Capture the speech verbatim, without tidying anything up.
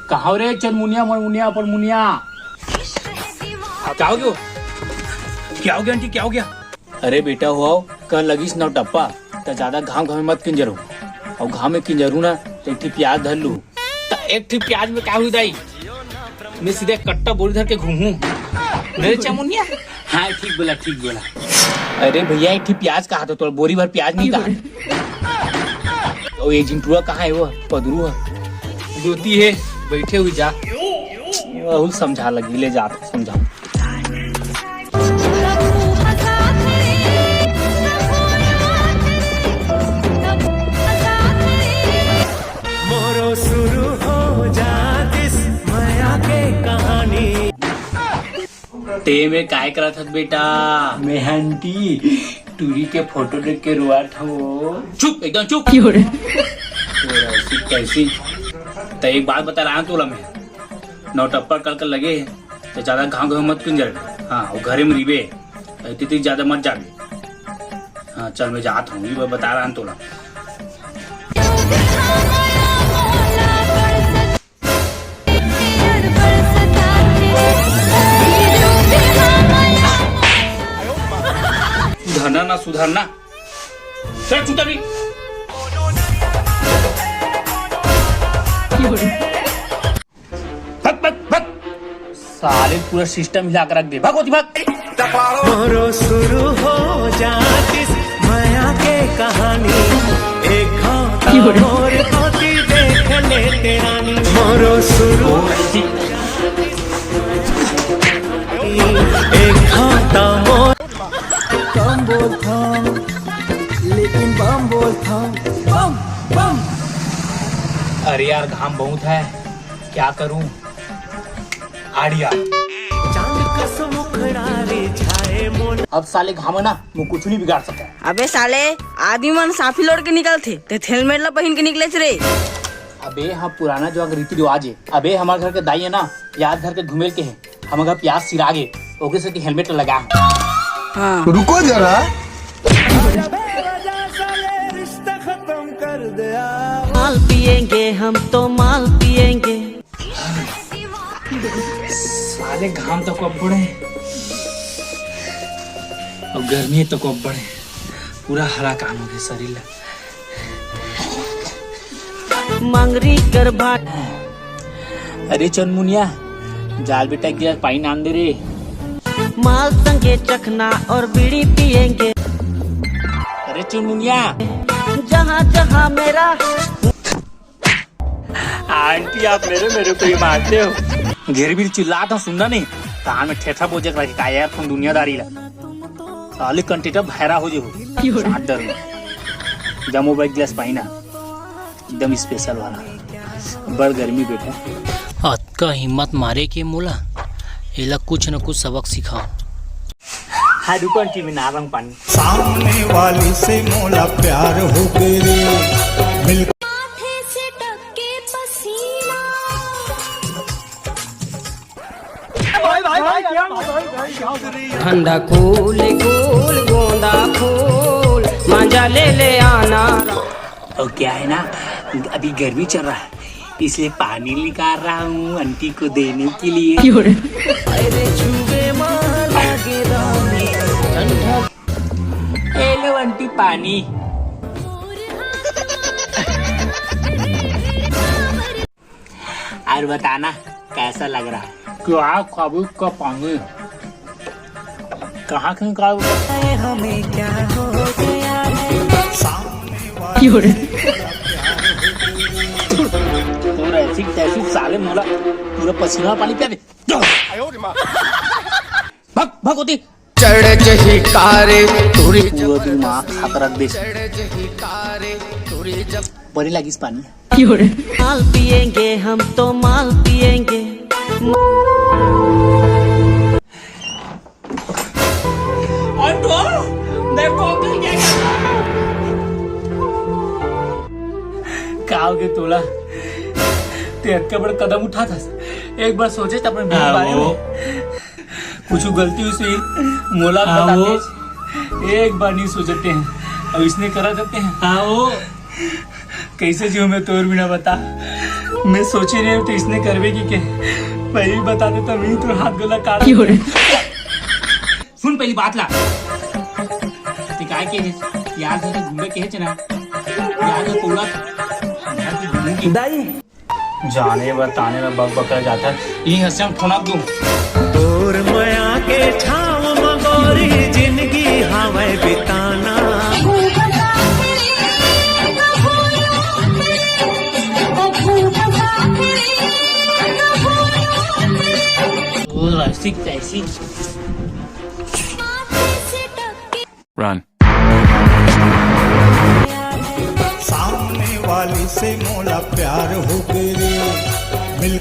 कहाँ रे चनमुनिया, मनमुनिया, पनमुनिया? क्या हो गया? क्या हो गया आंटी, क्या हो गया? अरे बेटा हो, कल लगिस नौटप्पा, त ज्यादा घाम घाम में मत किंजरू। अउ घाम में किंजरू ना, त एक ठी प्याज धर लू। त एक ठी प्याज में का हुई दाई? मैं सीधे कट्टा बोरी धर के घूमू। मेरे चमुनिया। हाँ, ठीक बोला, ठीक बोला। अरे भैया, एक ठी प्याज कहा तो तोर बोरी भर प्याज नहीं कहा। ओ, ये जिंटुआ कहाँ है वो? पदरू है। ज्योति है, बैठे हुई जा। बहुत समझा लगी, ले जा, समझा। मोरो शुरू हो जातिस मया के कहानी। ते में काय करत हस बेटा? मैं आंटी टूरी के फोटो देख के रोआत हूँ। चुप, एकदम चुप। क्यों रे? कैसी, कैसी? तो एक बात बता रहा हूँ तोला मैं, नौटप्पा कल कल लगे, तो ज्यादा घाम घाम मत किंजर। हाँ, वो घरे में रिबे, इतनी ज्यादा मत जाबे। हाँ, चल मैं जात हूँ, ये बता रहा हूँ तोला। सुधरना ना सुधरना। चल चुता भी। भग, भग, भग। साले पूरा सिस्टम हिला के रख दे। भागो जी, भाग। मोरो शुरू हो जातिस मया के कहानी। एक घाटा मोर धोती देख लेते रानी। मोरो शुरू एक घाटा मोर। कम बोलता हूँ, लेकिन बम बोलता हूँ। Bomb, bomb. अरे यार, घाम बहुत है, क्या करूँ? आइडिया। चांद कस मुखड़ा रे छाए मोन। अब साले घाम ना, मैं कुछ नहीं बिगाड़ सकता। अबे साले, आदमी मन साफी लोड़ के निकलथे, ते हेलमेट ला पहिन के निकलेच रे। अबे हाँ, पुराना जो रीति रिवाज है। अबे हमारे घर के दाई है ना, याद घर के घुमेल के है, हम अगर प्यास सिरा गे, ओके से हेलमेट लगा। हाँ। रुको जरा। माल पिएंगे हम तो माल पिएंगे। साले घाम तो को अब्बड़ है और गर्मी तो को अब्बड़ है, पूरा हला काम हो गया शरीर ला। मंगरी कर भाट। अरे चनमुनिया, जाल बेटा एक गिलास पानी नाम दे रे। माल संगे चखना और बीड़ी पिएंगे। अरे चनमुनिया। जहाँ जहाँ मेरा आंटी, आप मेरे, मेरे को ही मारते हो। घेर भी चिल्ला था, सुनना नहीं। कान में ठेठा बोझे का यार, तुम दुनियादारी ला। साले कंटेटर भैरा हो जे हो। क्यों? सात डर में। जमो भाई, गिलास पानी ना। एकदम स्पेशल वाला। बड़ गर्मी बेटा। अतका हिम्मत मारे के मोला, एला कुछ न कुछ सबक सिखाओ। हाँ, रुको आंटी, मैं ना रहा हूँ पानी। सामने वाली से मोला प्यार हो गए रे। मिल माथे से टपके पसीना। ठंडा कूल कूल गोंदा फूल, मजा ले ले आना। और क्या है ना, अभी गर्मी चल रहा है, इसलिए पानी निकाल रहा हूँ आंटी को देने के लिए। क्यों रे? अरे छुबे मा लागे रानी, ठंडा। ये लो आंटी पानी। और बताना कैसा लग रहा है? क्या खाबू का पानी? कहाँ से निकाल? हमें क्या हो गया है? क्यों रे? पूरा ऐसी तैसी साले मोला पूरा पसीना पानी पिया दे। भाग, भाग होती। चढ़ जही कारे तुरी पूरा दिमाग खतरा देश। बड़ी लागिस पानी। माल पिएंगे हम तो माल पिएंगे। और तो देखो क्या क्या। का हो गया तोला? ते अतका बड़ा कदम उठाथस, एक बार सोचे त अपने बारे में। कुछ गलती हुई मोला बता दे। एक बार नहीं सोचते हैं, अब इसने करा देते हैं। आओ। कैसे जीव मैं तोर बिना बता? मैं सोचे रहे हूँ तो इसने करवे की के। पहले बता देता मैं तो हाथ गोला काट। सुन पहली बात ला। ते काय के हे? प्यार से तो घूमे के हे ना। प्यार में पौला। दाई। जाने बर ताने बर बक बक कर जाता है। ये हस्यम ठोनक दूं। तोर मया के छाव म गोरी जिंदगी हावय बिताना। Run. सामने वाली से मोला प्यार हो गे रे।